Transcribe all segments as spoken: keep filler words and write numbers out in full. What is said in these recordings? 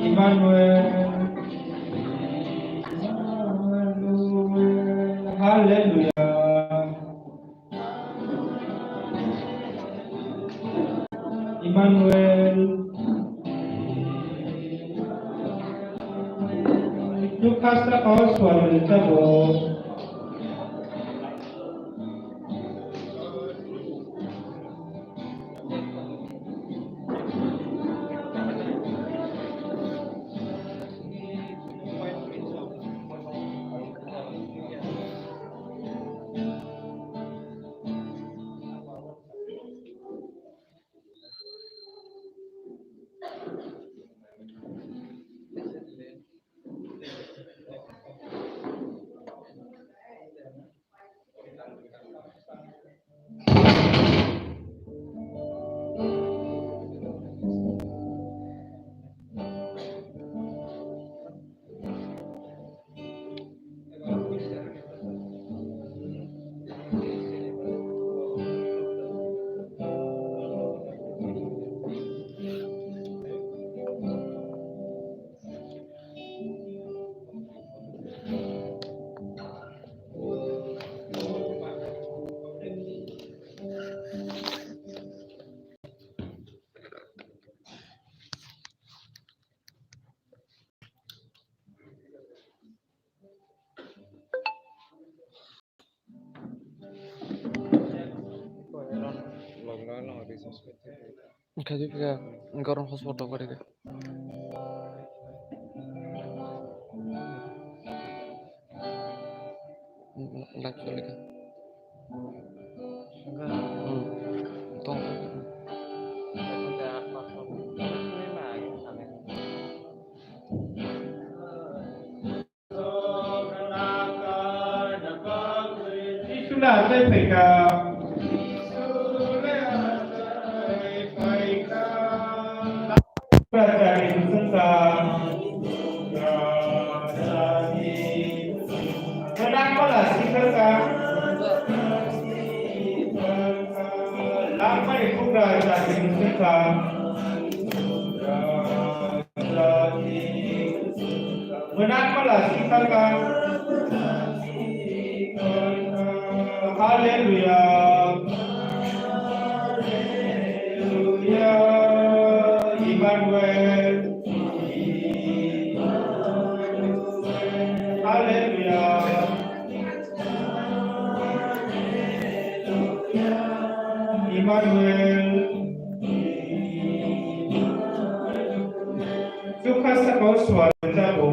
Emmanuel. Hallelujah. Emmanuel. Dukhasta kau swalwel tabo. Khaji pika gorom hotspot rok bari khe. Live choli kha. Hmm. Tong. Jisu le achai phaikha. Rajani bwswngkha. Mwnakmala sikharkha. Langmani bugra rajani bwswngkha. Mwnakmala sikharkha. Hallelujah. Hallelujah. Emmanuel. Hallelujah. Emmanuel. Dukhasta kau swalwel tabo.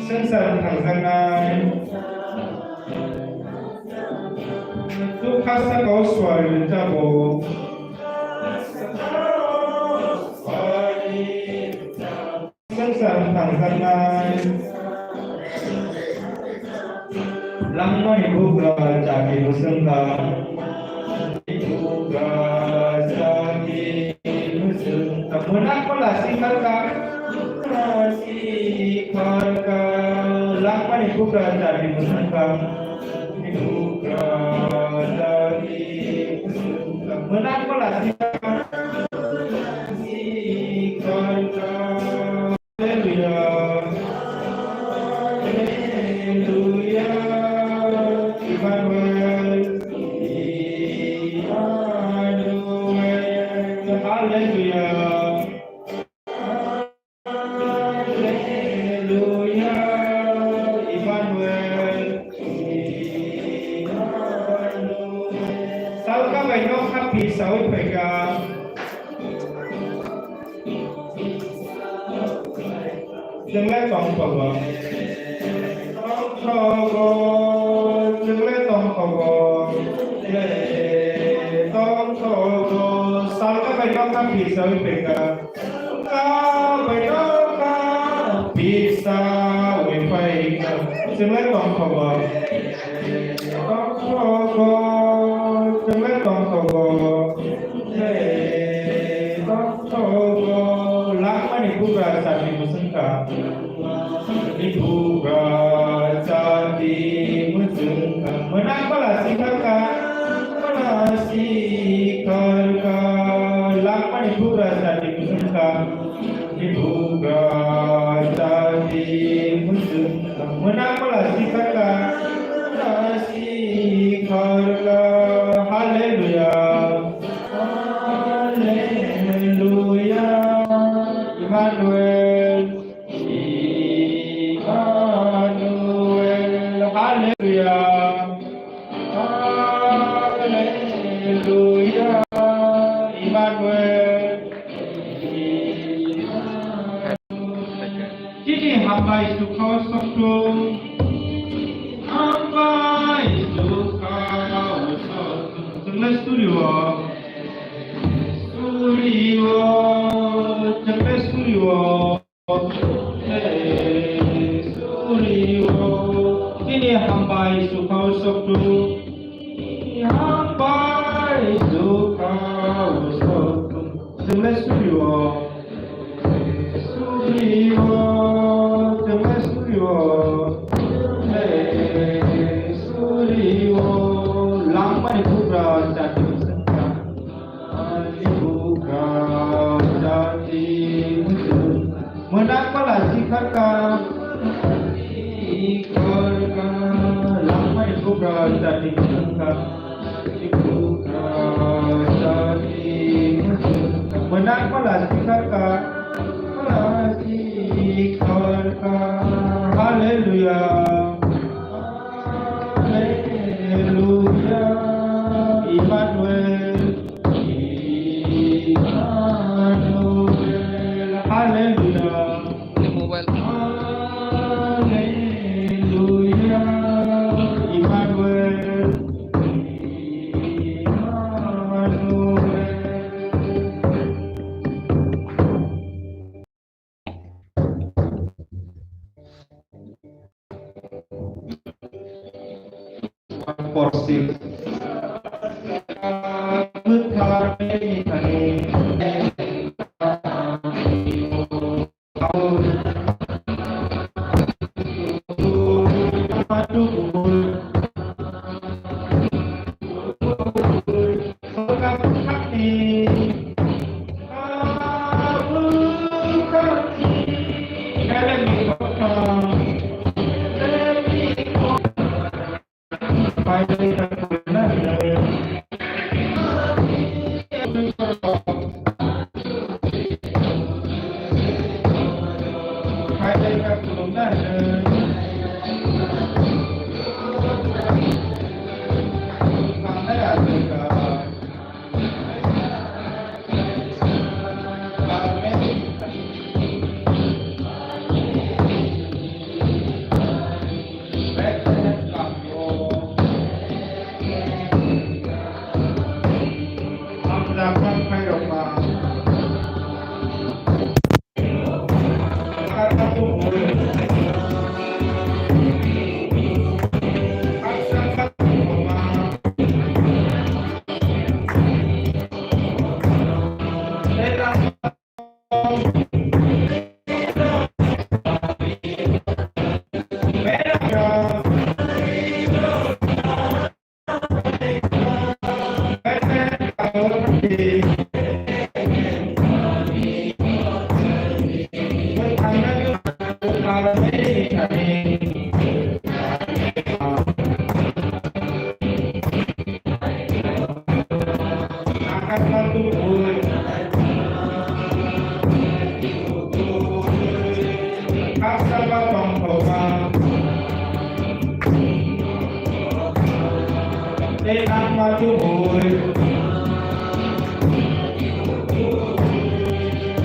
Swngchar thangjaknai. Dukhasta kau swalwel tabo. Swngchar thangjaknai. Langmani bugra chati bwswngkha. Bugra chati bwswngkha. Mwnakmala sikharkha. Sikharkha. Langmani bugra chati bwswngkha. Bugra chati bwswngkha. Mwnakmala sikharkha. Hallelujah. Hallelujah. Emmanuel. Emmanuel. Hallelujah. Hallelujah. Emmanuel. Emmanuel. Salka bai nok happy sawi phaikha. Chwng le tongthogo. Tongthogo. Chwng le tongthogo. Le tongthogo. Salka bai nokha phi sawi phaikha. Salka bai nokha phi sawi phaikha. Chwng le tongthogo. Tongthogo. Chwng le tongthogo. Langmani bugra chati bwswngkha. Bugra chati Mwnang bala sikharka, bala sikharka, langmani bugra jati mwnangka, bugra jati mwnangka, mwnang bala sikharka, bala sikharka, hallelujah, hallelujah, Emmanuel. Emmanuel, hallelujah, hallelujah, Emmanuel. Chini hambai sukha sokto, hambai sukha sokto. Chwng le studio, studio, chwng le studio. Chini hambai sukha sokto. Hambai sukha sokto. Chwng le studio. Studio. Chwng le studio. Studio. Langmani bugra jati mwnangka. Ani bugra jati mwnangka. Mwnang bala sikharka, sikharka, langmani bugra jati mwnangka, bugra jati mwnangka. Mwnang bala sikharka, bala sikharka, hallelujah, hallelujah, Emmanuel. Hallelujah. Mobile. Hallelujah. Emmanuel. Emmanuel. Porsi.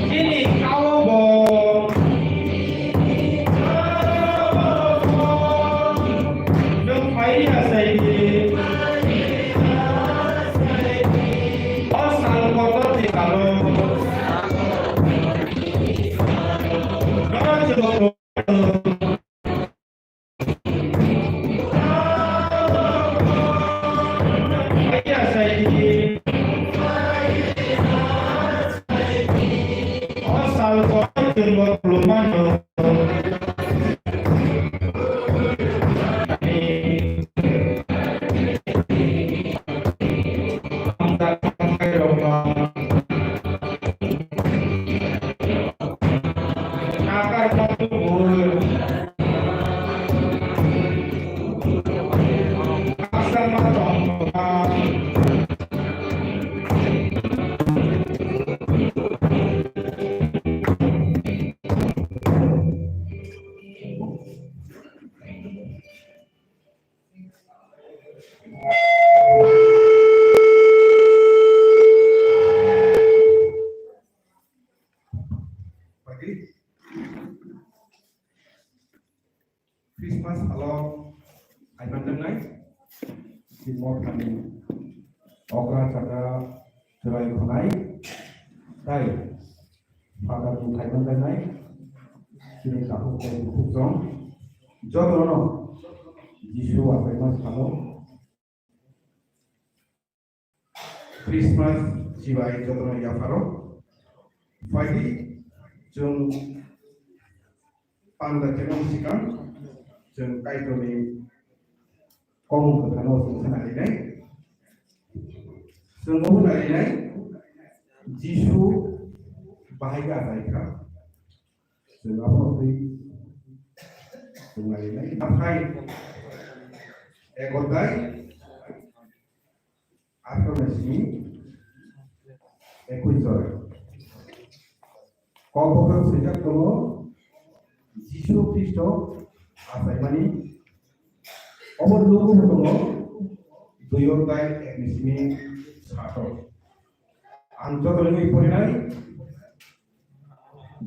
Chini kau bo. Nwng phai ya sai di. O sal kotor ni kalo. Nono chwng. Phai ya sai di. Christmas salo aiman tangnai, chini mothani okra chakra chwrai khonai, tai Father ni thaiman tangnai, chini takhuk tei bukhuk chong, jotono Jisu achaima salo, Christmas chibai jotono yapharo. Phaidi, chwng panda khenani swkang chwng Kaitorni komung kwthangno chwng khna rinai. Chwng obo narinai, Jisu bahai khe achai kha. Chwng abono twi chwng narinai. Aphai egodai atharo ni simi ekwis jora. Kokbophang swijak tongo, Jisu Khristo achaimani. Obo lugu bo tongo, dui Odhyay ek ni simi sato. Ang joto ni porinai,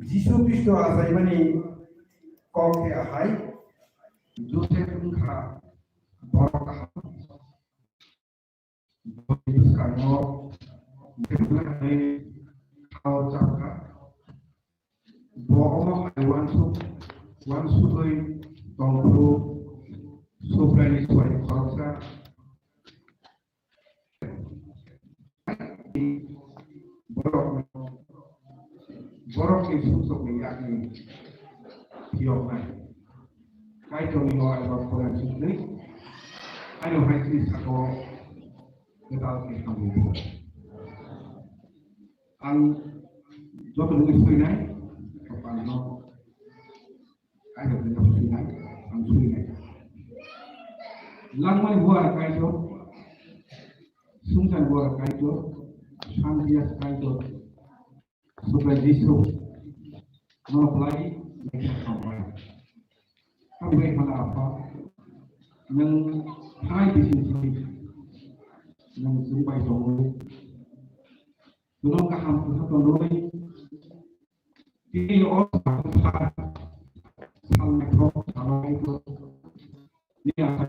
Jisu Khristo achaimani kok khe ahai, Joseph wngkha borok kaham. Bwskango bebak hai thao chapkha. Bo omo hai uansuk, uansugwi tongphuru Subraiyungni suari khoroksa borok, borokni sumsokni yakni phiyoknai. Kaitorni o ai rok poyan sukli. Aino hai chini saka o kwtal khe hamwi. Ang joto nugwi suinai, kapalno aino khe suinai, ang suinai. Langmani buar Kaitor, sumsani buar Kaitor, santias Kaitor. Subraiyung Jisu, nono belai lekha khambai. Khambai mana Apha, nwng thai bising sini, nwng chwng bai tongwi, nwng kaham kwtha tonwi, tini o samung kha, salnai thok, salnai thok, nini Apha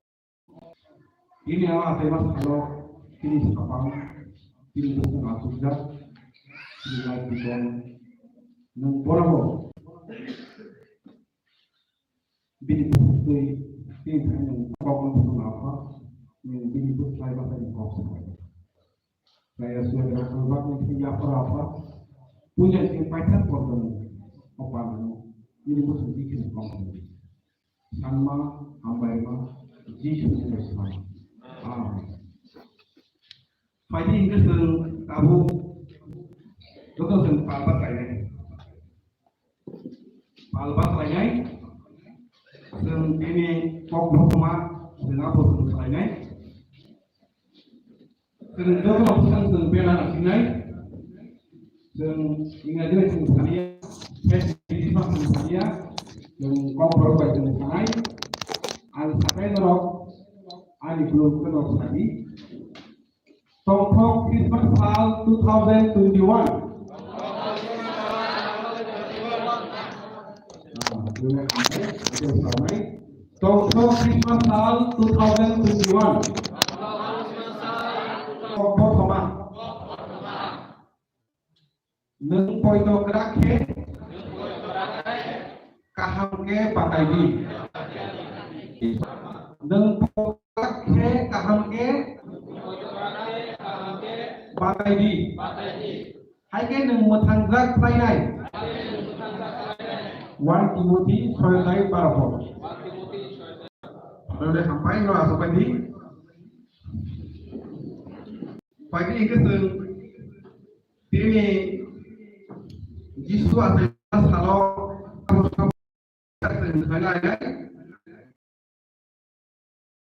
Bini ama achaima salo, bini sapang, bini bwswk achukjak, bini life bikon, nwng bono bo bini bukhuk twi, bini thani nwng kokno bukhuk apha, nwng bini bwslai bwsai ni kok sabai. Kaya suya kaya kaya bak nwng thwi yaphar apha, puja se paithak kok nwng, opa nwng, bini bwswk bikhi nwng kok nwng. Sanma, hambaima, Jisu ni mung sal. Amen. Phaidi hingke chwng tabuk joto chwng pal bak lainai. Pal bak lainai. Chwng bini kok bokma chwng abo chwng khlainai. Chwng joto bwskango chwng bera nasinai. Chwng Engraji bai chwng saniya, English bai chwng saniya, chwng kokborok bai chwng sanai. Ang sakai norok ani group khe norok sadi. Tongthok Christmas sal two thousand twenty-one. Tongthok Christmas sal two thousand twenty-one. Kok bothoma. Nwng poito kwrak khe kaham khe batai di. Nwng poito kwrak khe kaham khe batai di. Hai khe nwng mwthangjak khlainai. One Timothy soi lai baro pho. Rode hampai no asok bai di. Pai di hingke chwng tini Jisu achaima salo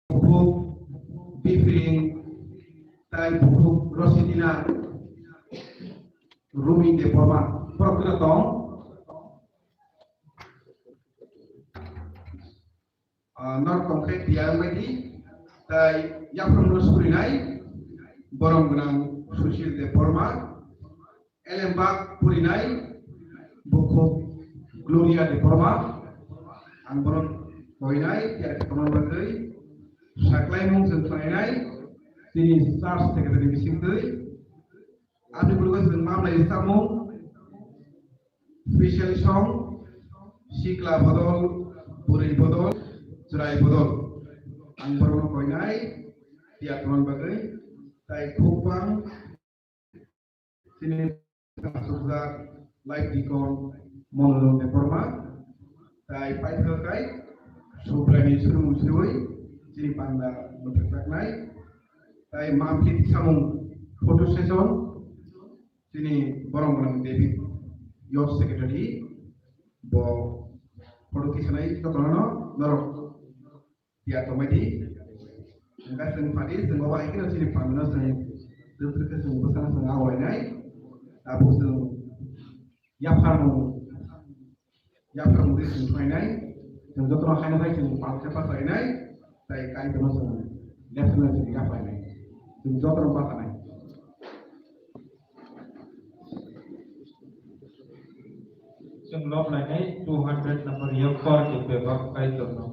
Bukhuk Bipring tai bukhuk Rosidina Rumi Debbarma borok tong. Ah, norok tong khe tiyang bai di tai Yapharmung no surinai borom gwnang Sushil Debbarma, Elembak purinai bukhuk Gloria Debbarma, ang borom koinai tiyar khe tongna bagwi saklaimung chwng khlainai chini church secretary bisingtwi. Aboni bwrwgo chwng ma blai samung, special song, sikla bodol, bwrwi bodol, chwrai bodol. Ang borokno koinai tiyar tongna bagwi, tai khubang chini asukjak live deacon Monorom Debbarma, tai paithago kai Subraini surung sirui chini panda mwthangjaknai, tai mampli samung photo session, chini borom gwnang David, youth secretary, bo photo khisanai jotono norok tiyar tongbai di. Hwnkhe chwng phadi, chwng obo hai kheno chini phandano chwng twtwrwkhe chwng bwsano chwng awainai. Tabuk chwng yapharmung, yapharmung twi chwng phainai. Chwng jotono haino hai chwng palkhe pasainai. Tai Kaitorno chwng lepsino chwng yaphainai. Chwng jotono pasanai. Chwng lok lainai two hundred number yapharmung bebak Kaitorno.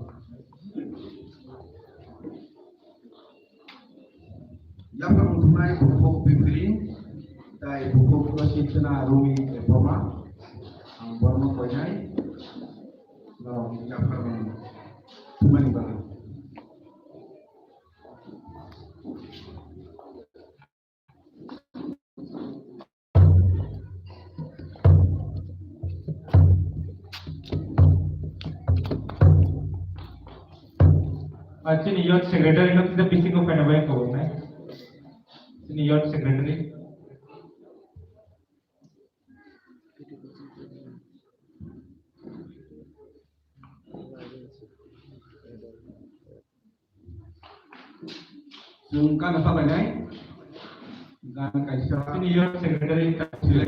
Yapharmung thumnai bukhuk Biphiring, tai bukhuk Rositana Rumi Debbarma, ang borokno koinai, norok yapharmung thumnani bagwi. Ah, chini youth secretary no kisa bisingo phaina bai koboknai. Chini youth secretary. Chwng gana salainai, gan kaisa. Senior secretary kaisa.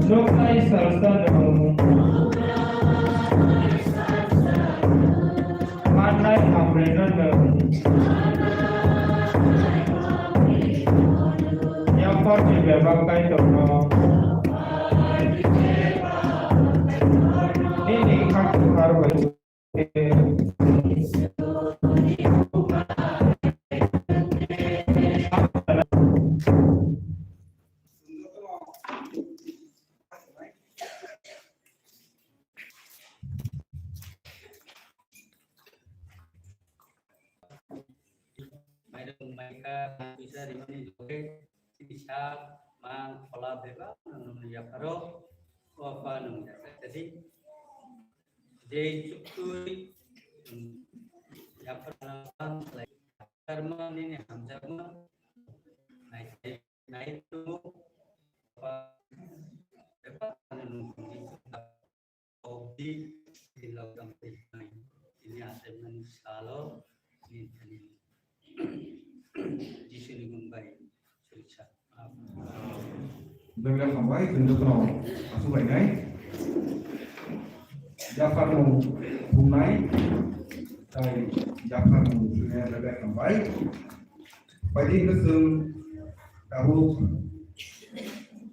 Nuknai salsa nung. Mannai hamreno nwng. Yaphar ni bebak Kaitorno. Nini khak kwthar bai. Mairung maikha, puisa rimani loge, sisa, mang, phola, bebak, nang nungni yapharo, o pha nung yasa jadi. Jei chuktui, yaphar nang lai, karma nini hamjakma, nai, nai tu, pha, bebak, nang nungni. Obdi, ini lakukan ini asaman salo, ini tadi. Jisuni gumbai, suriksa. Dawila hambai, tun jotono aswk lainai. Yaphar mung thumnai, tai yaphar mung thumnai dawila hambai. Paidi hwnkhe chwng tabuk,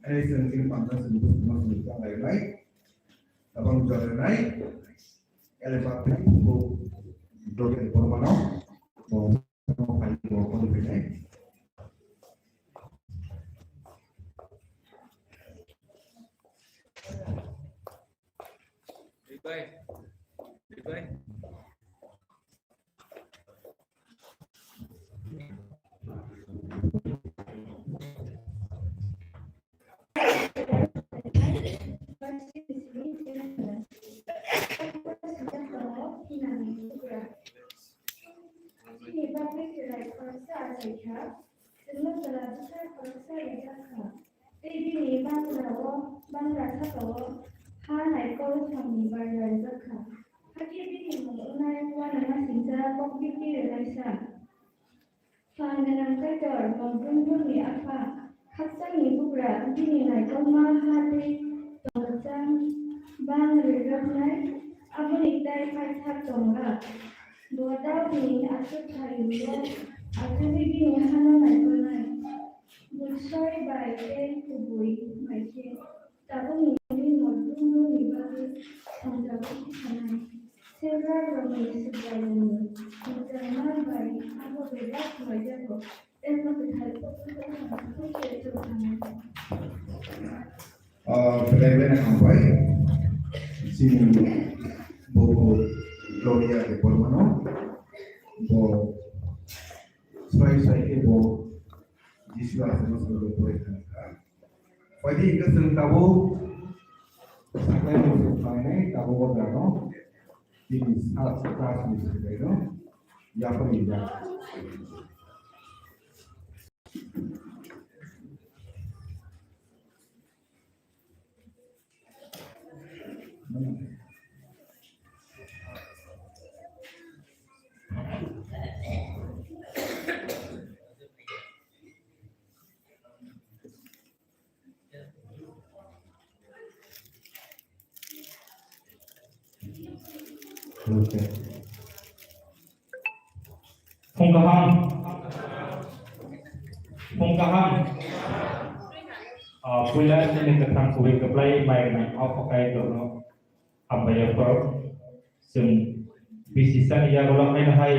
ai chwng chini panda chwng bwskango chwng tonglainai. Abang jora nai, ele bapri buku doge bormano, mo mo pai mo mo pai nai. Bye bye. Bye bye. Chini bagwi chwrai khoroksa achaikha, chwngno chwla bwsa khoroksa rijak kha, tei bini bangrao, bangra sakao ha naikol samni barja rijak kha. Hakhe bini mung wngnai uanamasingcha kokbiti rwnaisa. Phan gwnang Kaitor, mung brumbrumni Apha, khakchangni Bugra, bini naikolma ha tei tongmwchang bang rwrwknai, aboni tai paithak tongla. Bo Daudni achukthayungo achugwi bini hano naikolnai. Buisoi bai tei kubui bai khe tabukni mung brumbrumni bagwi songjago khanai. Selrarokni Subraiyungni muchungma bai abo bebak khlaijago. Tei bo kwthar khe chukhanai. Ah, belai belai hambai. Chini buku Gloria de Bormano. Bo sai sai khe bo Jisu aswkno salo pore thangkha. Phaidi hwnkhe chwng tabuk saklai mung phainai tabuk o jagao. Chini sa-, sa-, chini saklaino yapri ya. Phung kaham. Phung kaham. Ah, puila chini kwthang kubui kwplai mai gwnang o phakai dorno hambai yapharo. Chwng bisi sani yagulo haino hai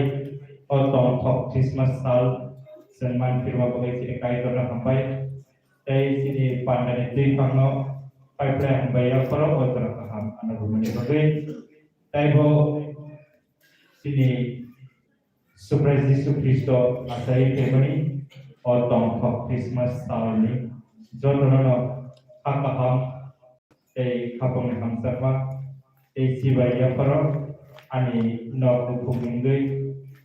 o tongthok Christmas sal chwng manphirma bagwi chini Kaitorno hambai. Tei chini pandani twi phangno paiplai hambai yapharo o jora kaham ano rwmani bagwi. Tei bo chini Subrai Jisu Khristo achai phaimani o tongthok Christmas salni jotono no kha kaham tei khapangni hamjakma tei chibai yapharo ani nok bukhuk wngwi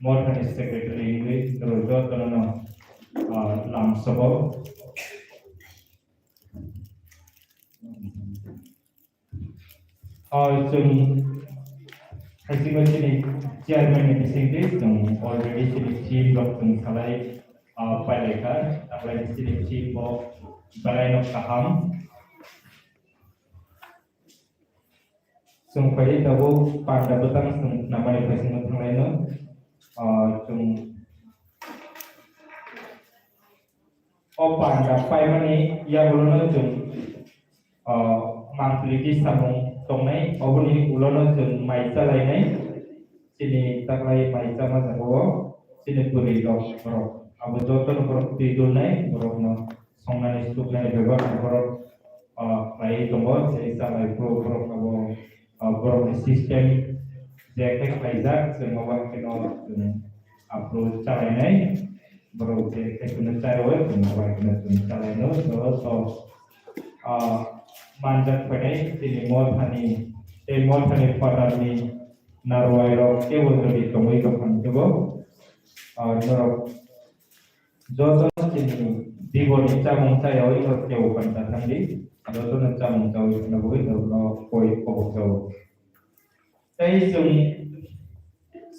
mothani secretary wngwi norok jotono no, ah, lamsogo. Ah, chwng haisingo chini chairman ni bisingtwi chwng already chini theme rok chwng salai, ah, pailaikha, taklai chini theme bo belaino kaham. Chwng phaidi tabuk panda bwtang chwng namani phaisingno thanglaino. Ah, chwng o panda paimani yagulono chwng, ah, mangpili samung tongnai, oboni ulono chwng mai chalainai. Chini taklai mai chama jagao chini bwrwi rok borok. Abo jotono borok twi dulnai, borokno songnani, suknani bebak borok, ah, khlaiwi tongo, tei chalai phuru borok abo, ah, borokni system je khe khlaijak, chwng abo haikhe no chwng aphuru chalainai, borok je khe chwngno chai rwui, chwng abo haikhe no chwng chalaino, so, so, ah, manjak phainai chini mothani, tei mothani phatarni narwai rok kebo jodi tongwi tongkha hwnkhe bo, ah, norok jotono chini biboni chamung chayaui norok kebo phan ta thangdi, jotono chamung chaui phano bagwi norokno koi kobok chao. Tei chwng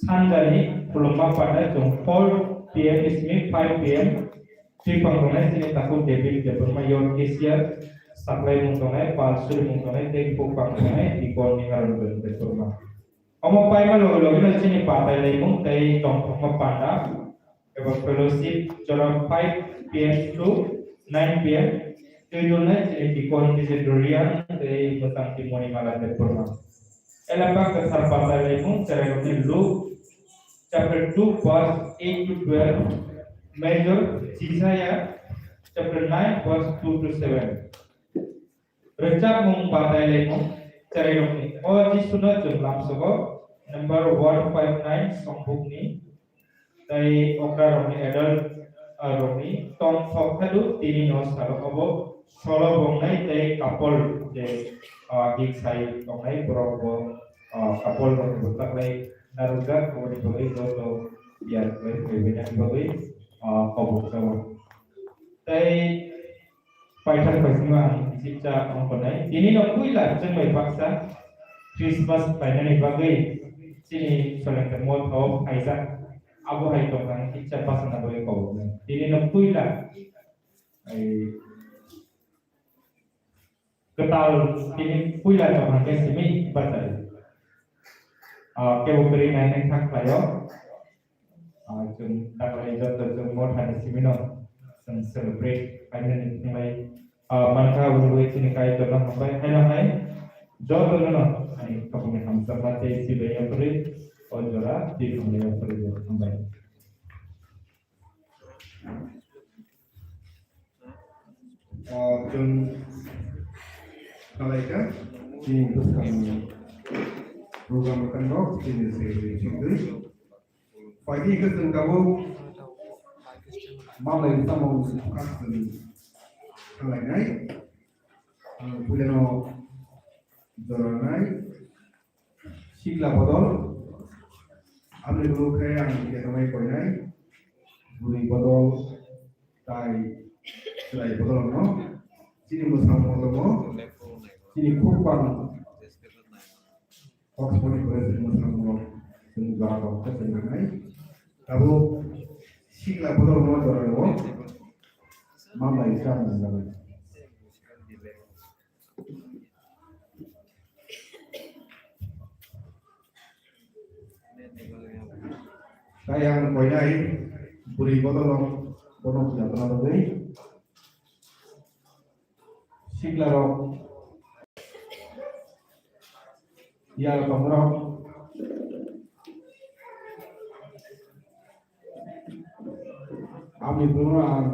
sanjani khulumma panda chwng four P M ni simi five P M twipang tongnai chini takhuk David Debbarma, youth cashier, saklaimung tongnai, pal surimung tongnai, tei buphang tongnai, deacon ni Aaron Debbarma. Omo paima logi logi no chini patai laimung tei tongthokma panda eba fellowship jora five P M to nine P M twi dulnai chini deacon Digital Riyan tei mwtangtwi Monimala Debbarma. Elaka kwthar patai laimung cherairokni Luke chapter two verse eight to twelve, Major Isaiah chapter nine verse two to seven. Rwchapmung patai laimung cherairokni. O Jisuno chwng lamsogo number one five nine songbukni tei okrarokni adult, ah, rokni tongthok phadu tini no salo obo solo bongnai tei couple je, ah, hik sai tongnai borok bo, ah, couple rokni bwtaklai narwkjak oboni bagwi joto biar khlai phaibainani bagwi, ah, kobok chao. Tei paithak paisingno ang kisipsa ongkhornai. Tini no puila chwng bai baksa Christmas painani bagwi chini Solengkar Mothao phaijak. Abo hai tongkha ang kisipsa bachana bagwi koboknai. Tini no puila, ai, kwtal tini puila tongkha khe simi bachai. Ah, kebo kwrwi nainai kha khlaio. Ah, chwng taklai joto chwng mothani simino chwng celebrate khainani thanglai, ah, mankha, wngwi chini Kaitorno hambai haino hai jotono no ani khapangni hamjakma tei sibai yapharwi o jora twi thangwi yapharwi hambai. Ah, chwng khlaikha chini bwskangni program rwkhango chini secretary chingwi. Phaidi khe chwng tabuk manlai samung swkang chwng khlainai. Ang puilano jora nai. Sikla bodol, aboni ulo khe ang ketomai koinai. Bwrwi bodol, tai chwrai bodol no. Chini mwsang motomo, chini khuk bang. Oxford ni pore chini mwsang mo, chini jora kok khe chini nai. Tabuk sikla bodol no jora no. Mamlai sa mo jora. Tai ang koinai bwrwi bodol rok bono puja tona bagwi sikla rok yal tongrok Aboni bwrwino ang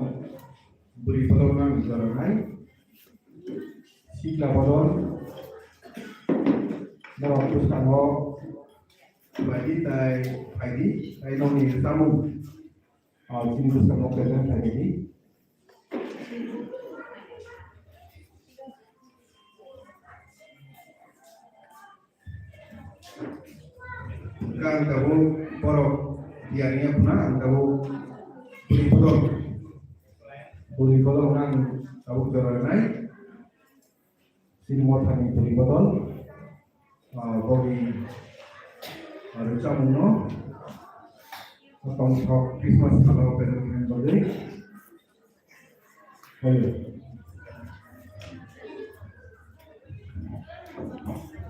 bwrwi bodol nang jora nai. Sikla bodol. Norok bwskango phaidi tai phaidi tai nokni chamung. Ah, chini bwskango present khlai di. Ang tabuk borok biyar wngya phano ang tabuk bwrwi bodol, bwrwi bodol ang tabuk jora rwnai. Chini mothani bwrwi bodol, ah, boni, ah, rwchapmungno tongthok Christmas salo present khaina bagwi. Hello.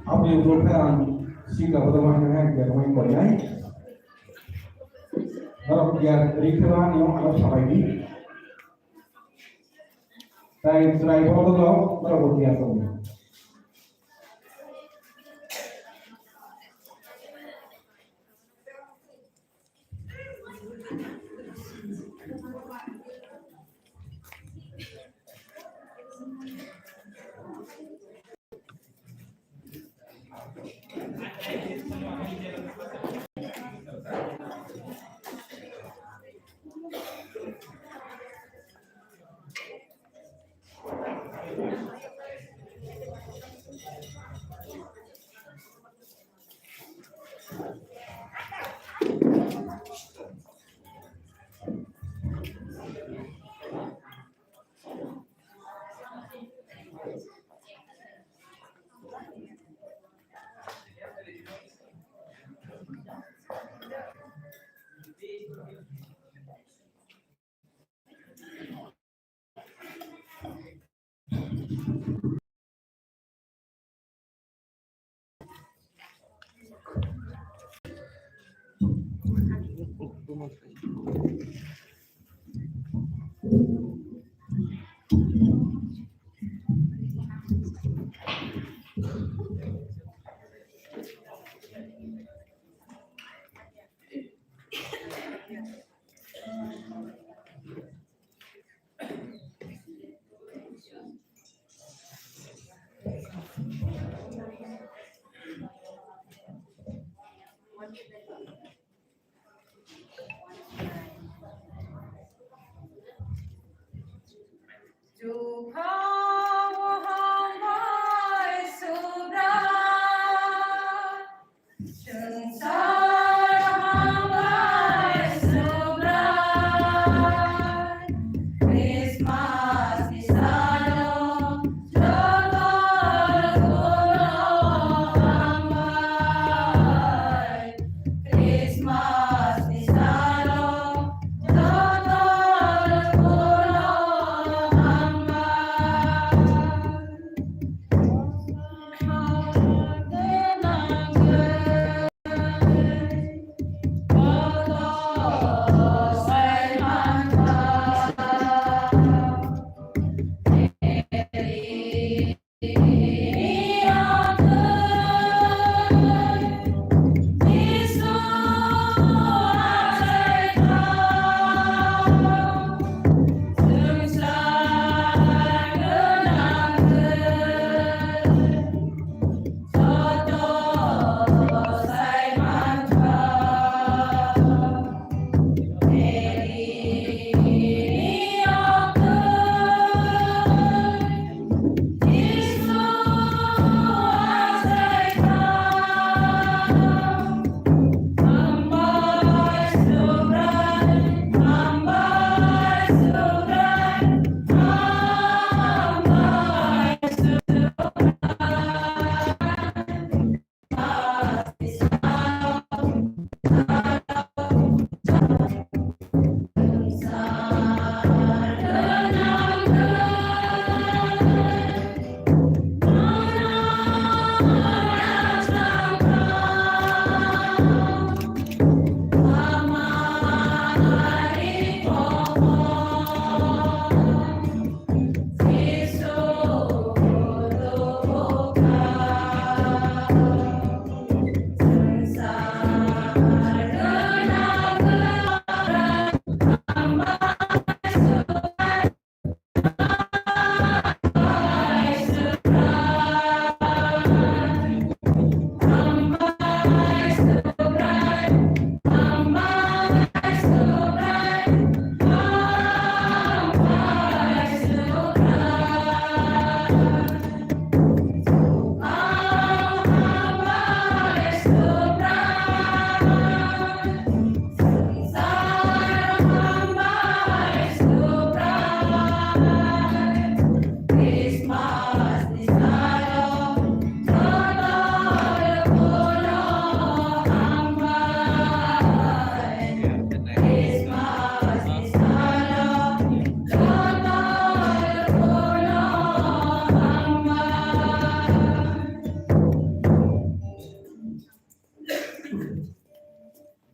Aboni ulo khe ang sikla bodol ma khe khe khe mai koinai. Norok khe rikhe ba ni ano sabai di. Tai chwrai bodol rok norok bo khe tongo.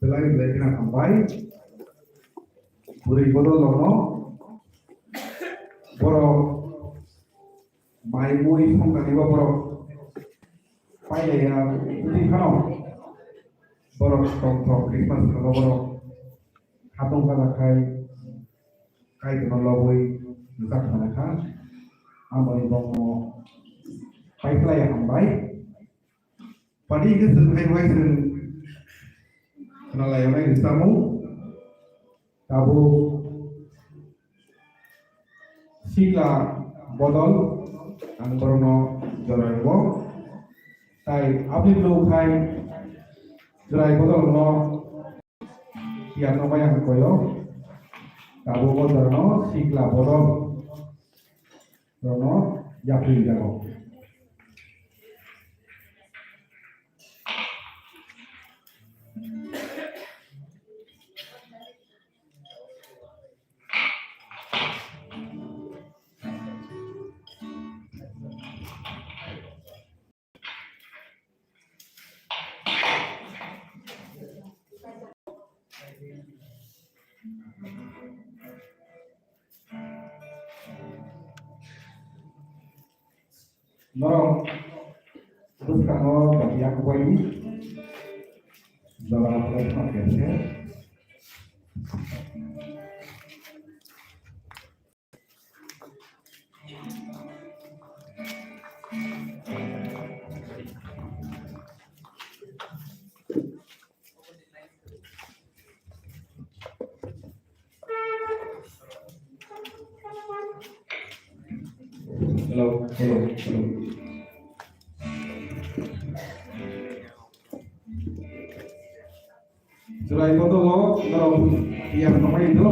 Belai belai kheno hambai. Bwrwi bodol rokno borok mai mui songkani bo borok pailaiya wngwi phano borok tongthok Christmas salo borok khatong kala khai Kaitorno lobwi rwchap thangkha. Amoni bokno paikhlai hambai. Padi hwnkhe chwng hai hai chwng khwnalaiyonai rwchapmung. Tabuk sikla bodol ang borokno jorai rwo. Tai aboni bwlwk hai jorai bodolno phiya nokbai ang koyo. Tabuk o jorano sikla bodol rokno yapri jago. Norok bwskango yang bai jora khlai khna khe. Hello, hello, hello. July koto o norok yang samai do.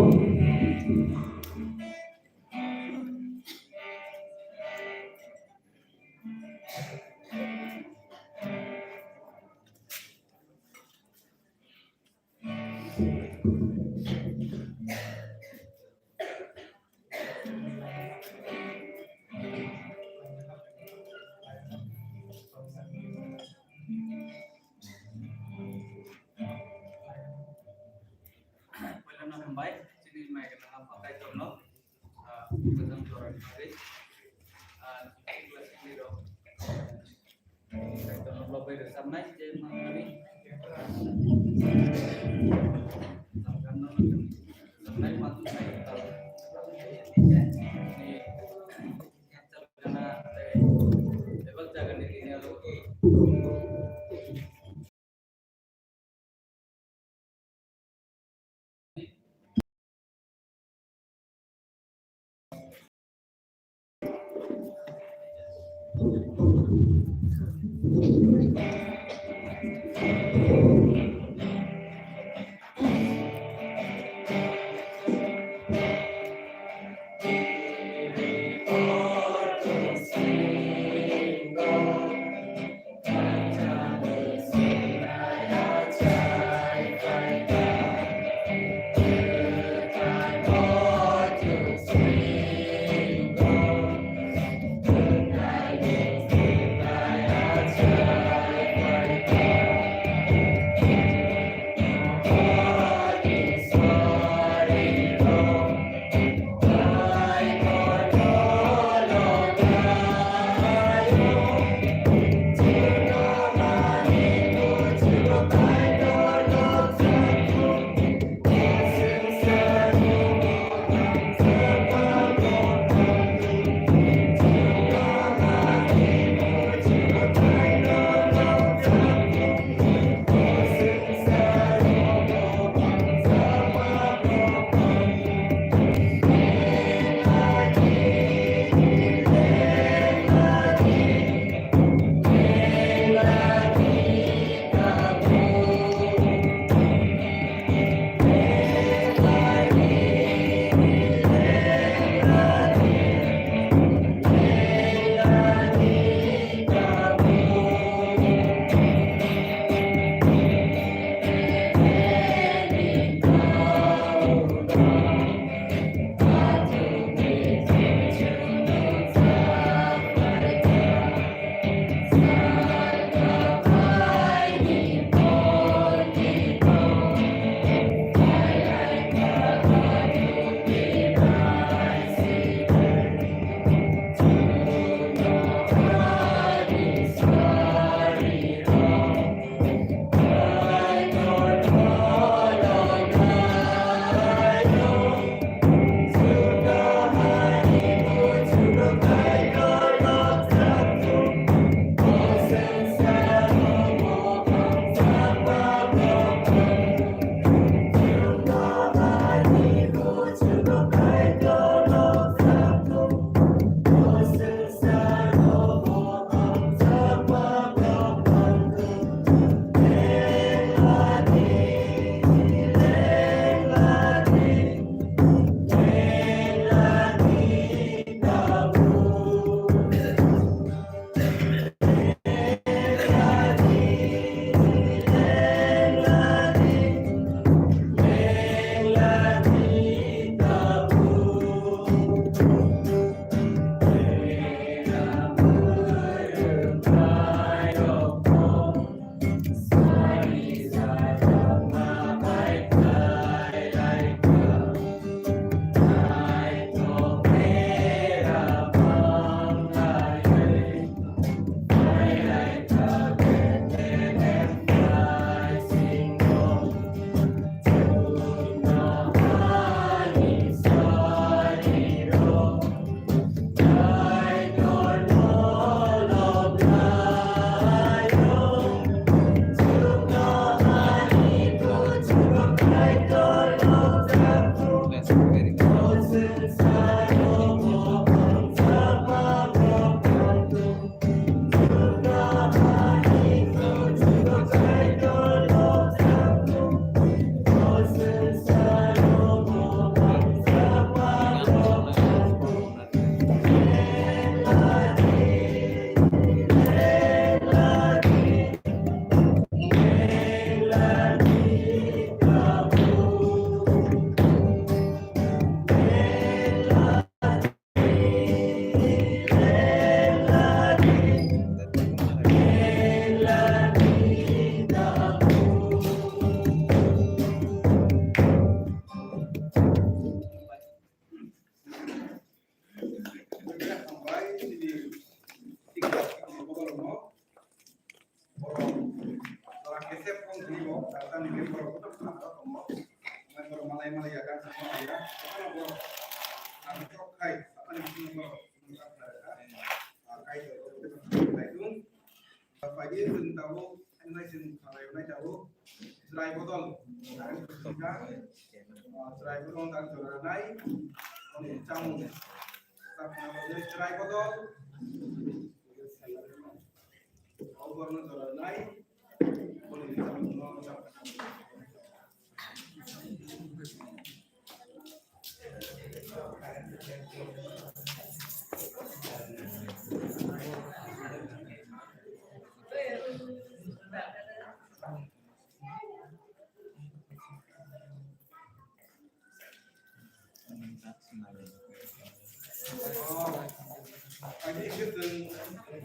Puila no hambai, chini mai gwnang Apha Kaitor no, ah, gwnang jora ni bagwi, ah, class ni rok, Kaitor no lobai rwchapnai, je manani, rwchapnai manwi, Hambai chini tiktok ni bodol no. Borok jora kesep wng thani bo, tata ni borok kotor kotor tongo. Borok malai malai ya kan sama ya. Borok ang tok khai, apa ni borok. Kaitor, kaitor. Pagi sing tahu, enai sing khalai nai tahu. Chwrai bodol, chwrai bodol dan chwrai nai. Chamung. Chwrai bodol. Oborno chwrai nai.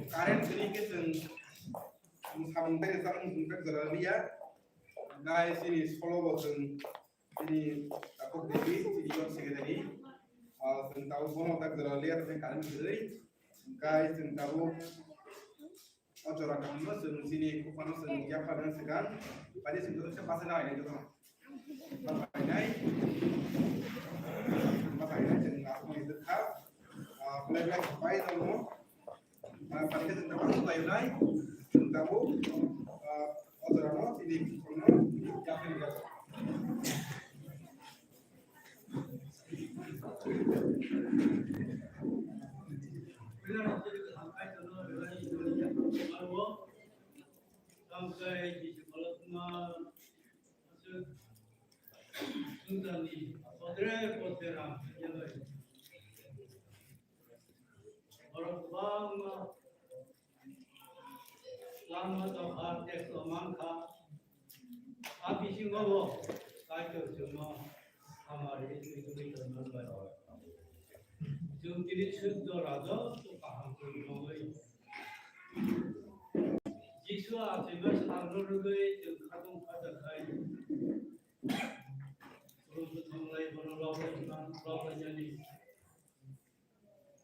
Current tini ke chwng samung tei samung tei jora liya. Guys, ini solo bo chwng Chini Takhuk Devi, chini youth secretary. Ah, chwng tabuk bono tak jora liya, tei current kwrwi. Hwnkhe chwng tabuk o jora kaham no chwng chini khuphano chwng yapharna swkang. Bani chwng joto se bachana hai nai joto. Bachana hai nai. Bachana hai nai chwng aswk nai kha. Ah, belai belai hambai tongo. Ah, paikhe chwng tabuk khlainai, chwng tabuk, ah, o jorano chini khorokno yapri rwjak. Borok kwbangma lama tongkha, tei kwmang kha. A bisingo bo Kaitor chwngno hamari twi twi tongmani bai. Chwng tini suk jora joto kaham twi tongwi Jisu achaima salno rwgwi chwng khatung khaja khai. Chwng bwthanglai bono rwlainani.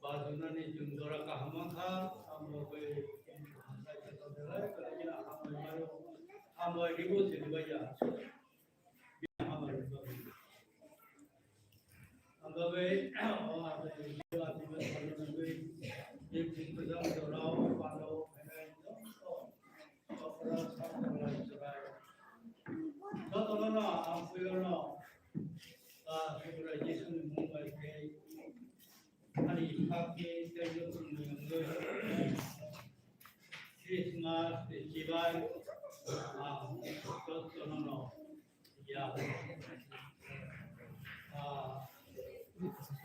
Bajwnani chwng jora kaham mankha, hambai bai hambai khe tongthai, belai belai hambai maio, hambai ribo chwng bai ya. Hambai ribo. Hambai bai, o hambai ribo, hambai bai, chwng jora o pano, jotono no, ang puiyono, ah, Jisu ni mung bai khe, Ani sakni tei joto ni wngwi Christmas ni chibai ang jotono no ya. Ah,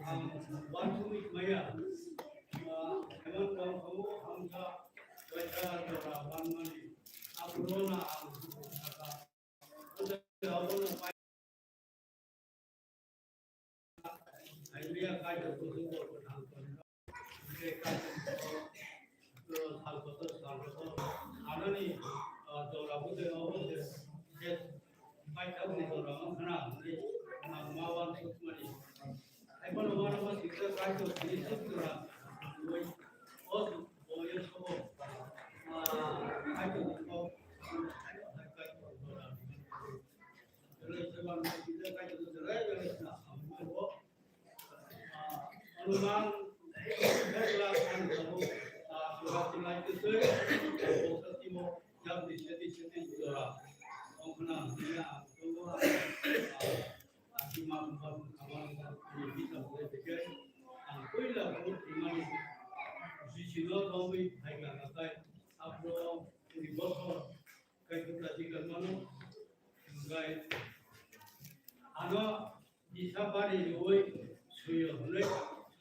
ang uansugwi maya, ah, hemon tong khamu hamsa waisa jora manmani aphuru no ang saka. Anuman, ah, surat simai kesoi, sotimo, yang di seti seti jora. Ongkana, ya, tunggu, ah, ah, sima, sima, sima, sima, ini bisa boleh pikir. Ang koila, kalau imani, di sini, kalau baik, baik, baik, baik, apa, di bosor, Kaitor kachi kangmano, hwnkhe ano bisa bari rwui swiyo hwnwi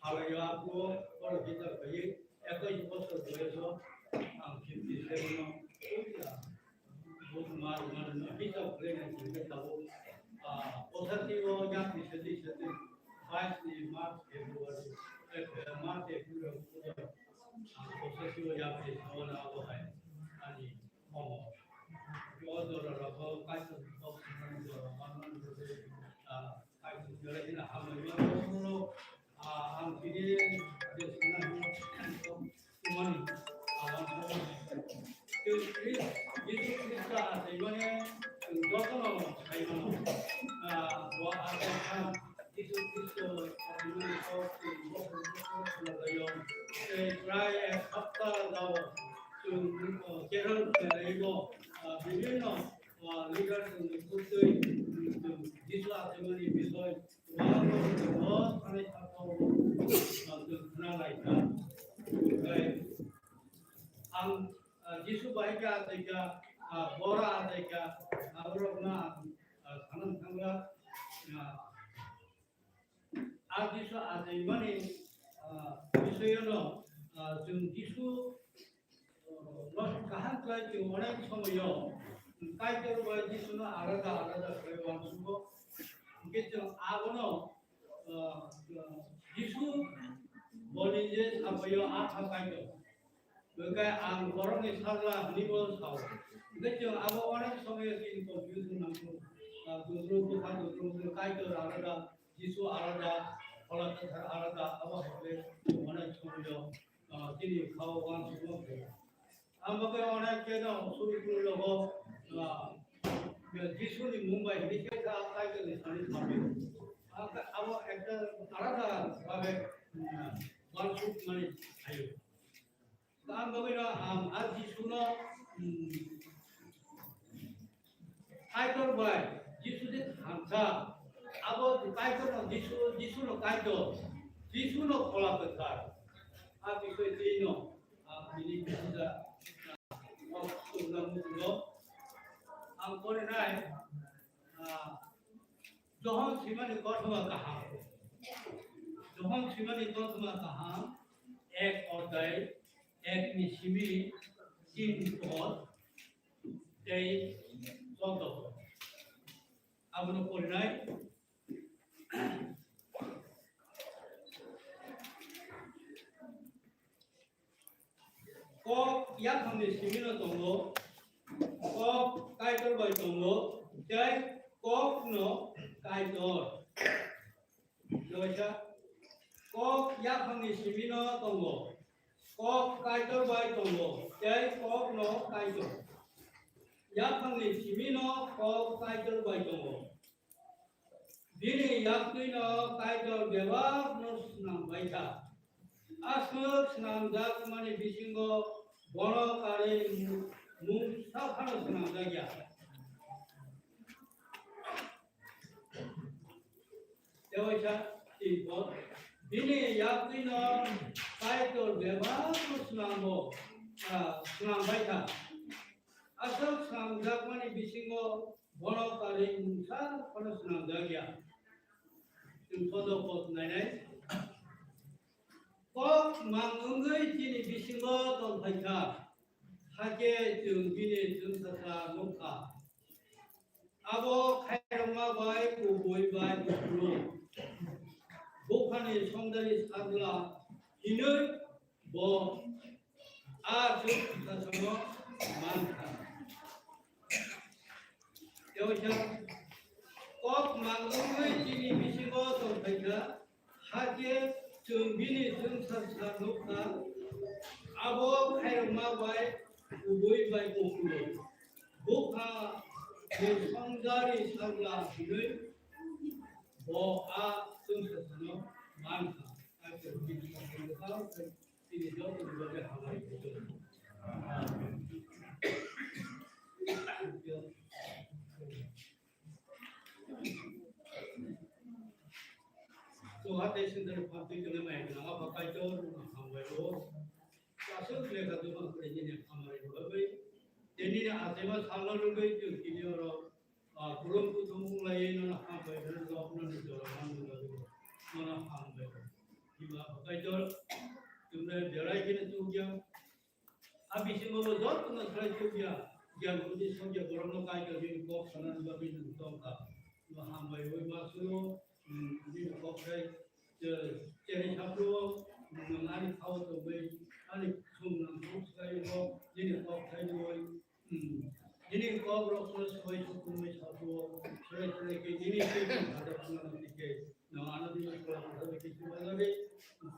salaio, aphuru borok hisab khaiwi ekais bosor boyoso ang fifty seven no puila buma rwmani no hisab khwlainai hwnkhe tabuk, ah, bwsati o yakni sadi sadi bais ni March, February, eh, March, April, October, ah, bwsati o yakni sawana abo hai ani Omo. O jora rogo Kaitor ni kok swngnani jora manmani bagwi, ah, Kaitor ni jora hino hambai mano. Omo, ah, ang tini je swngnai hino, Prai ek hapta jao chwng, uh, Kerala khwlaio, uh, bibhinno, uh, leader chwng ni kwtwi, um, Jisu achaimani bisoi kwbangma chwng o thani sakao, uh, chwng khwna lai kha. Tei ang, uh, Jisu bai khe achai kha, uh, bora achai kha, aborokno ang, uh, sana thangla, uh, A Jisu achaimani, ah, bisoyono, ah, chwng Jisu, ah, no kaham khlai chwng onek somoyo Kaitor bai Jisuno alada alada khlai uansugo. Hwnkhe chwng abono, ah, Jisu boni je sabayo a kha Kaitor. Hwnkhe ang borokni sajla hwnwi bo sao. Hwnkhe chwng abo onek somoyo chini confusion nangkuk. Ah, dudru bwkha dudru bwkha Kaitor alada, Jisu alada, Phola Kwthar alada, abo hai khe chwng onek somoyo, ah, chini khao uansukma khe. Ang bo khe onek khe no suri kuru logo, ah, Jisuni mung bai hwnwi khe kha Kaitorni sani sao. Ang khe abo ekta alada bhabe, ah, uansukmani phaio. Tamo bagwino ang a Jisuno, hmm, Kaitor bai Jisu je thansa, abo Kaitorno Jisu, Jisuno Kaitor, Jisuno Phola Kwthar. A bisoi twi no, ah, bini kisa, ah, kok tungna muchungo. Ang porinai, ah, Johon swimani kothoma kaham. Johon swimani kothoma kaham, ek odhyay, ek ni simi tin pod tei choudo pod. Abono porinai. Kok yaphangni simino tongo, kok Kaitor bai tongo, tei kokno Kaitor. Doisa, kok yaphangni simino tongo, kok Kaitor bai tongo, tei kokno Kaitor. Yaphangni simino kok Kaitor bai tongo. Bini yaktwino Kaitor bebakno snam bai kha. Aswk snamjakmani bisingo bono karwi mungsa phano snamjak ya. Tewaisa tinpot bini yaktwino Kaitor bebakno snambo, ah, snam bai kha. Aswk snamjakmani bisingo bono karwi mungsa phano snamjak ya. Chwng choudo pod nainai. Kok mang wngwi chini bisingo tongphai kha, hakhe chwng bini chwngsacha nuk kha. Abo khairokma bai kubui bai buphuru, buphani songdari sajla hinwi bo a chwngsacha no man kha. Tewaisa kok mang wngwi chini bisingo tongphai kha, hakhe chwng bini chwngsacha nuk kha. Abo khairokma bai kubui bai buphuru, bupha ni songdari sajla hinwi bo a chwngsacha no man kha. Hakhe bini songdari sajla Tini joto ni bagwi hamari kaitor. Chuha tei sindani phatwi tongwi mai gwnang Apha Kaitor, nono hambai rwo. Aswk lekha tongma kwrwi nini hamari rwgwi. Tei nini achaima salno rwgwi chwng tini oro Ah, khulum kuthum wng lai nono hambai rwkha, nono jora manwi rwkha, nono hambai rwkha. Biba Kaitor, chwngno berai kheno chukya. A bisingo bo jotono sai chukya. Giyan buddhi songya borokno Kaitor bini kok sanani bagwi nwng tongkha. Bo hambai wi ma suno, hmm, bini kok sai, eh, cheri sapro, nwng ani khao tongwi, ani khung nang khuk sai bo, bini kok sai wi, Hmm. Nini kok rok no soi sukumui sabu, soi soi ke nini ke ke hada puna no tike, no ano dino kula kula ke chuma lage,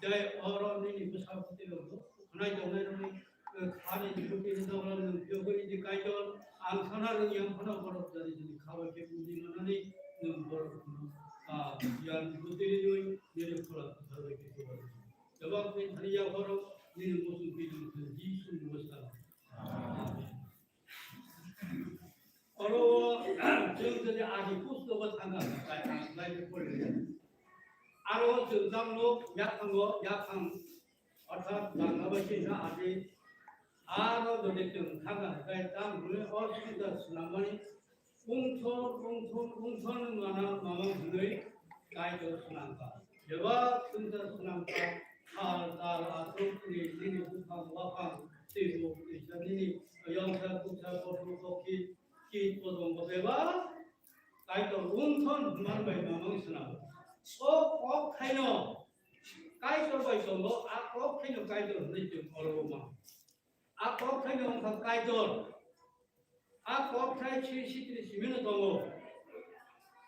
jai oro nini bwsa pati rok no, khanai tongnai rok ni, eh, khani juti ni dogro no, jogo ni di Kaitor, ang sana rung yang khana borok jani jani khabai ke budi manani, no borok no, ah, yan juti ni nui, nini kula kula ke chuma lage. Jabab ni thani ya borok, Nini muchung twi tong thung, Jisu ni muchung. Amen. Oro o, chwng jodi adi pusto bo thangkha, tai ang lai pore. Aro chwng tamno yakhango, yakhang, orthat bangla bai kisa adi. Aro jodi chwng thangkha, tai tam hwnwi o sita swnamani Ungthor, ungthor, ungthor nung mana mama hwnwi Kaitor swnamkha. Bebak swngchar swnamkha, sal, tal, aswk, twi, nini buphang, waphang, twi, ruk, twi, sa, nini yongsa, kuksa, kothok, kokhi, kit, kodong, bo bebak Kaitor ungthor hwnman bai mama swnam. O kok thaino Kaitor bai tongo, a kok thaino Kaitor hwnwi chwng oro ma. A kok thaino wngkha Kaitor. A kok thai sri sitri simino tongo.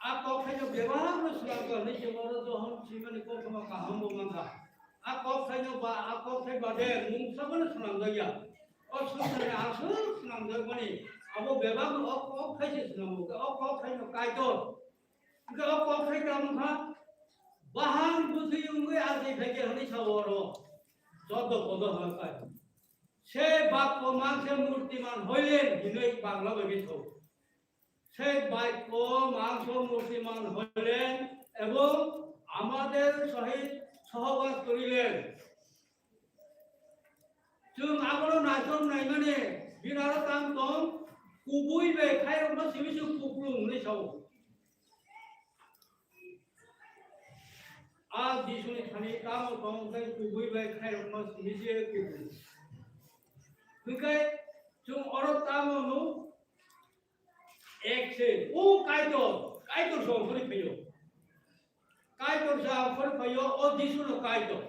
A kok thaino bebak no swnamkha hwnwi se oro Johon simani kothoma kaham bo mankha. A kok thaino ba, a kok thai bade mungsa bono swnamjakya. O swngcharni aswk swnamjakmani abo bebak no o kok thai se swnamkha. O kok thaino Kaitor. Hwnkhe o kok thai tamo kha, bahang bwthwi wngwi achai phaikhe hwnwi sao oro. Jotto kodo hwnkhe. Se bakko mang se murtiman hoilen hinwi Bangla bai bitho. Se bakko mang se murtiman hoilen ebong amader sohit sohobas korilen. Chwng abono naitok naimani binaro tang tong, kubui bai khairokno simi se kuplung hwnwi sao. A Jisuni thani tamo tong tei kubui bai khairokno simi se kuplung. Hwnkhe chwng oro tamo nuk ek se, o Kaitor, Kaitor se ongkhorwi phaio. Kaitor se ongkhorwi phaio, o Jisu no Kaitor.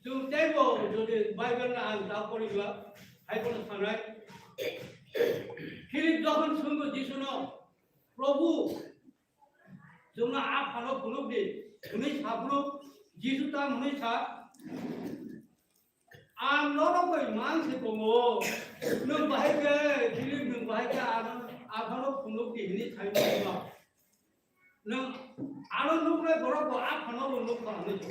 Chwng teibo jodi Bible no ang ta poriba, hai bono sanai. Philip jokhon swnggo Jisu no, "Probhu, chwngno a phano phunuk di," hwnwi sa phuru, Jisu tamo hwnwi sa, "Ang norok bai mang se tongo. Nwng bahai khe, Philip, nwng bahai khe ano, a phano phunuk di," hwnwi sai ma. Nwng ano nuknai borok bo a phano bo nukha hwnwi sa.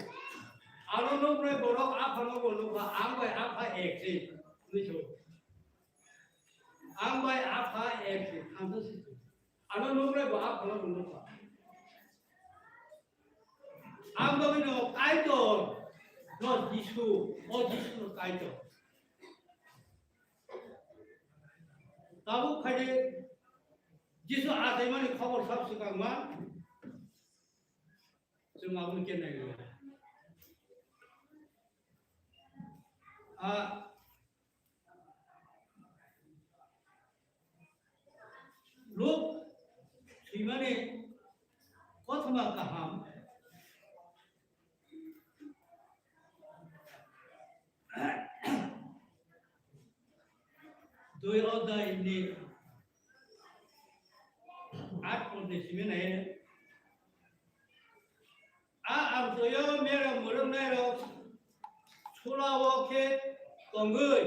Ano nuknai borok a phano bo nukha, ang bai a pha ek se hwnwi sa. Ang bai a pha ek se, ang to si. Ano nuknai bo a phano bo nukha. Ang bagwi no Kaitor, no Jisu, o Jisu no Kaitor. Tabuk khaide Jisu achaimani khobor sab swkangma, chwng aboni kenai liya. A Luk swimani kothoma kaham. Dui odai ni at pore simi nai. A amchoyo mera mwrwknairok sulao khe tongwi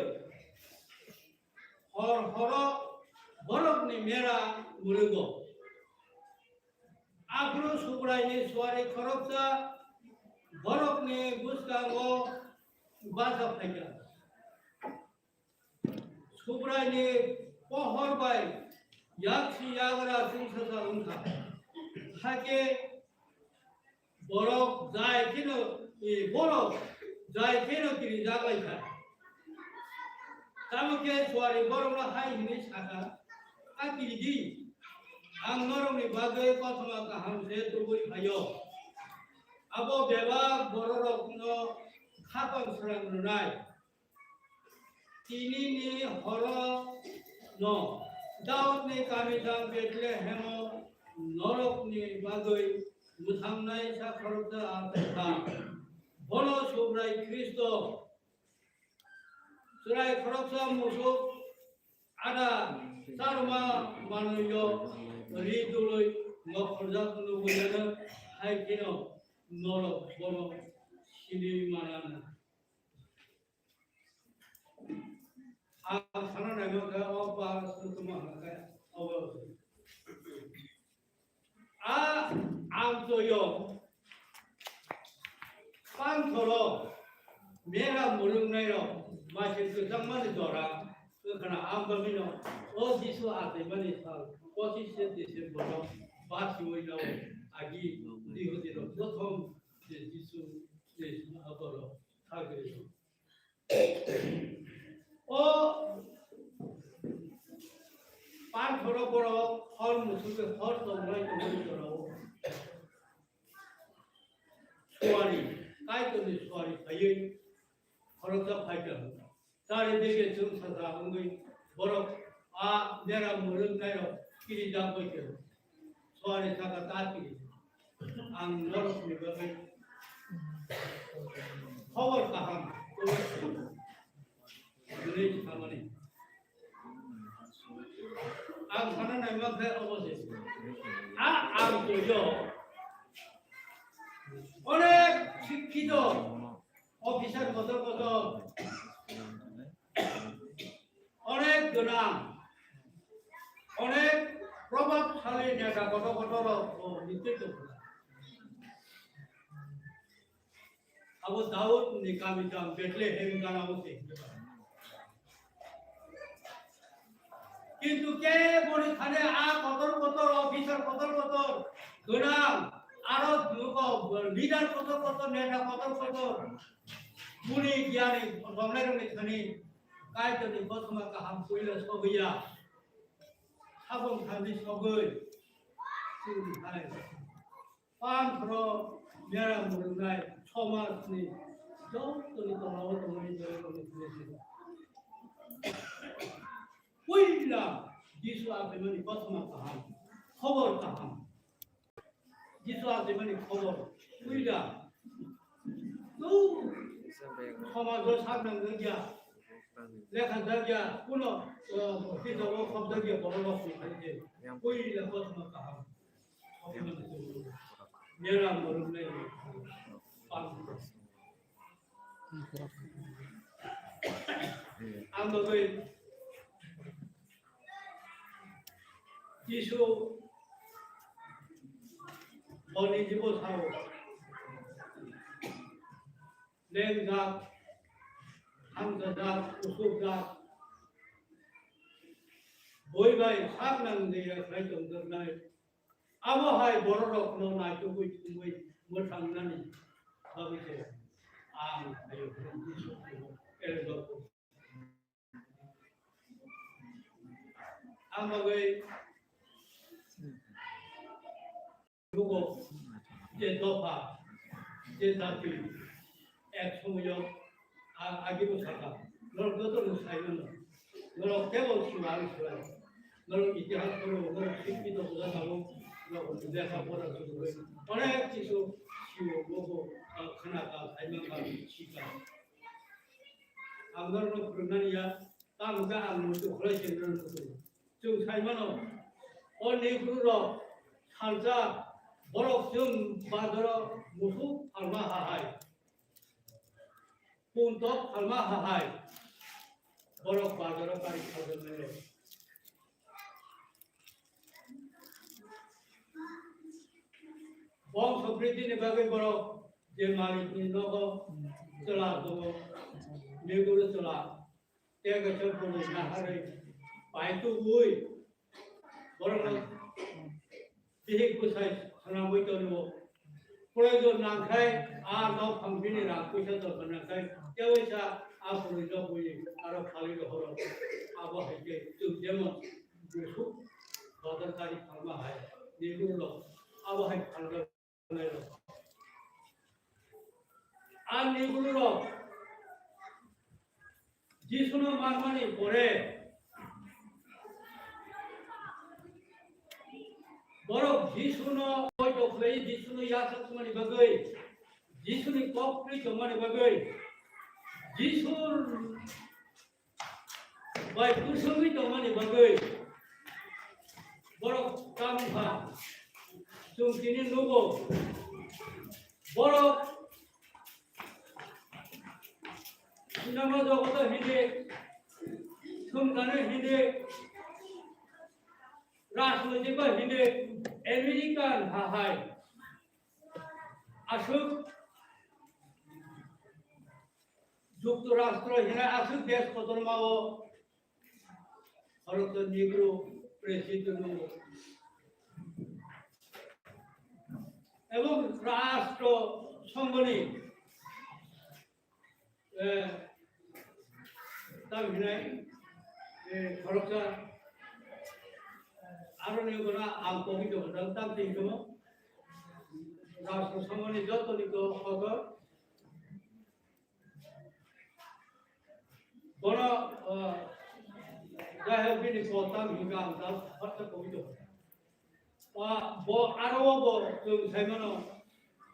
hor horo borokni mera mwrwgo. Aphuru Subraini suari khoroksa borokni bwskango bacha phaikha. Subraini pohor bai yaksi yagra chwngsachal wngkha. Hakhe borok jai kheno, e, borok jai kheno kirijak laikha. Tamo khe suari borokno hai hwnwi sakha, "A kiridi, ang norokni bagwi kothoma kaham se tubui phaio. Abo bebak bororokno khapang srang rwnai." Tinini horo no Daudni kami jang Bethlehemo norokni bagwi mwthangnai sa khoroksa a tongkha. Bono Subrai Khristo. Chwrai khoroksa musuk ada charma manwio ri dului ngokhorjak nuguyano hai kheno norok bono sini manana. Ang sana naima khe o ba sutuma hwnkhe obo. A amchoyo panthoro Mera mwrwknairok maising kwchangmani jora wngkhana, ang bagwino o Jisu achaimani sal pochis se December-o basiwi nao agi Jihudino prothom je Jisu ni aborok sagri. O panthoro borok hor muchungwi hor tonglai tongmani jorao suari, Kaitorni suari phaiwi khoroksa phaikha. Chari dege chwng sasa wngwi borok a mera mwrwknairok kirijak bai khe suari saka ta kiri. Ang norokni bagwi khobor kaham hwnwi samani. Ang sana naima khe obo se. A ang tuyo onek sikkito officer kotor kotor, onek gwnang, onek probabsali neta kotor kotor rok bo nitwi tongkha. Abo Daudni kami jang Bethlehem gana o se. Kintu keboni thani a kotor kotor officer kotor kotor gwnang, aro leader kotor kotor, neta kotor kotor, muni giyani tongnai rokni thani Kaitorni kothoma kaham puila sogwiya. Sabong thani sogwi chini hai panthoro mera mwrwngnai somajni jotoni tongao tongmani joto tongmani joto. Puila Jisu achaimani kothoma kaham, khobor kaham. Jisu achaimani khobor puila. Tu somajo sak nang jakya, lekha jakya, kuno, eh, kitabo khop jakya, borok rok song khaidi. Puila kothoma kaham. Mera mwrwknai. Ang bagwi Jisu hwnwi jibo sao. Lengjak, hamjajak, usukjak, boi bai sak nang de ya khlai tongjaknai. Abo hai bororokno naitugwi thumwi mwthangnani bagwi se ang phaio hwnwi Jisu eldo. Ang bagwi nugo je dopha, je jati, ek somoyo a-, agi bo saka. Norok joto no sai mano. Norok kebo sura ang sura. Norok itihas poro, norok sikki to buja tamo, norok lekha pora suru. Onek kisu siyo bobo, ah, khana ka, sai man ka, sika. Ang norok no phwrwngnani ya, tamo khe ang muitu khlai se norok no. Chwng sai mano, o Negro rok salsa borok chwng bazaro musuk phalma ha hai. Puntok phalma ha hai. Borok bazaro kari khaljaknai rok. Bongso bridini bagwi borok je malikni nogo chwla tongo, Negro chwla. Tei kaisa bwrwi naharwi pai tubui borokno bihik bwsai swnamwi tongo. Proyojon nangkhai a nok phang bini rang puisa dorkar nangkhai tei waisa a bwrwi nokwi aro phalwi rohoro. Abo hai khe chwng jemon musuk bazar kari phalma hai Negro rok abo hai phalma. Ang Negro rok Jisuno manmani pore borok Jisuno poito khlai, Jisuno yachak tongmani bagwi, Jisuni kok twi tongmani bagwi, Jisu bai kusungwi tongmani bagwi borok tamo kha. Chwng tini nugo borok sinama jogoto hindi, thumkani hindi, rajnoitik ba hindi, American ha hai aswk Juktorastro hinai aswk desh kotormao Bharat Negro president ebong Rashtra Sanghani, eh, tam hinai, eh, khoroksa, eh, aroni gona ang kogwi tongo, tam twi tongo. Rashtra Sanghani jotoni ko kotor. Bono, ah, jai hok bini kok tam hinka ang tam hotsa kogwi tongo. Ah, bo aro bo chwng saimano,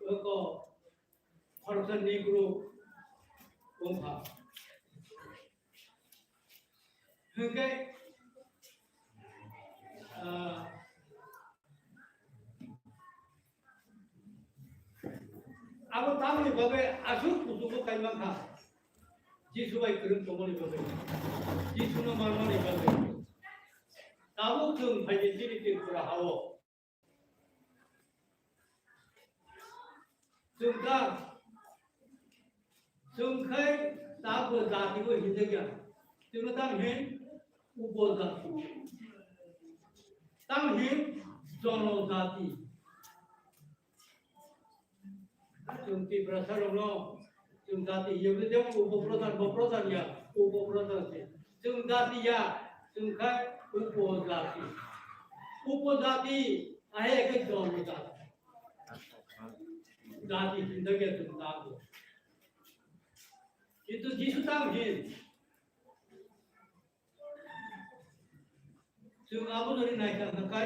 ko khoroksa Negro wngkha. Hinkhe, ah, abo tamoni bagwi aswk kuchugo kaimankha, Jisu bai kwrwng tongmani bagwi, Jisuno manmani bagwi. Tabuk chwng phaidi chini Tripura hao. Chwng ta, chwng khai ta bo jati bo hinjak ya. Chwng ta hin upo jati. Ta hin jono jati. Chwng Tiprasa rokno chwng jati hiya bwle jemon upo pradhan, bo pradhan ya, upo pradhan se. Chwng jati ya, chwng khai upo jati. Upo jati, ahe ke jono jati. Jati hinda ke chwng jati. Kintu Jisu tamo hin. Chwng abo jodi naikha hwnkhe,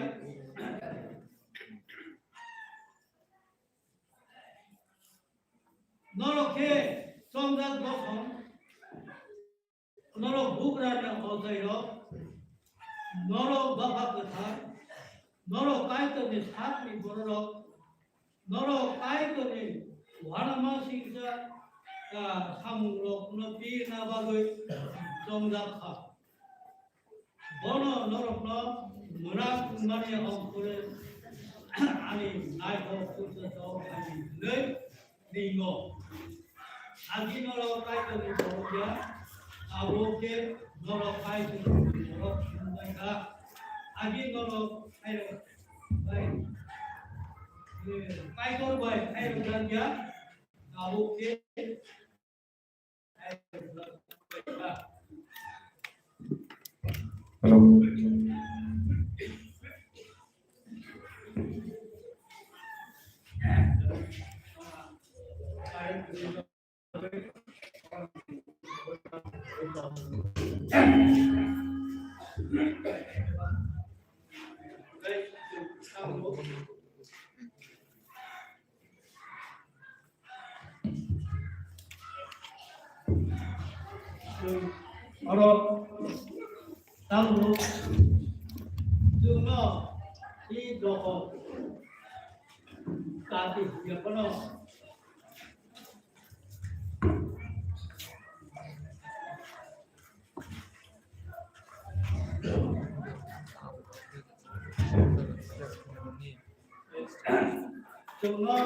norok khe chongjak dosong, norok bugrani ochairok, norok dopha kwthar, norok Kaitorni sakni bororok, norok Kaitorni uanama singcha, ah, samungrokno pirna bagwi chongjak kha. Bono norokno mwnak wngmani ongkhorwi ani naithok puisatok ani hwnwi ringo. Agi norok Kaitorni borok ya, abo khe norok Kaitorni borok wngbai kha. Agi norok Kaitor bai, eh, Kaitor bai khairok ya, abo khe Hello. Oro tamo chwngno i dokhor kati hiya phano Chwngno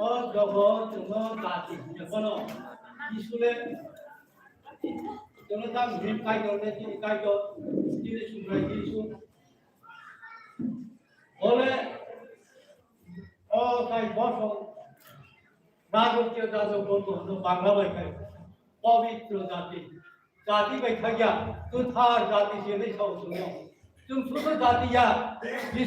o dogo chwngno dati hinwi bono Jisule chwngno tam hin Kaitor le chini Kaitor chini Subrai Jisu. Ole o tai bosong Rajotya Jajok Bondhu hwno Bangla bai khai. Pabitro jati. Jati bai khagya, kwthar jati se hinwi sao chwngno. Chwng sudo jati ya, Jisu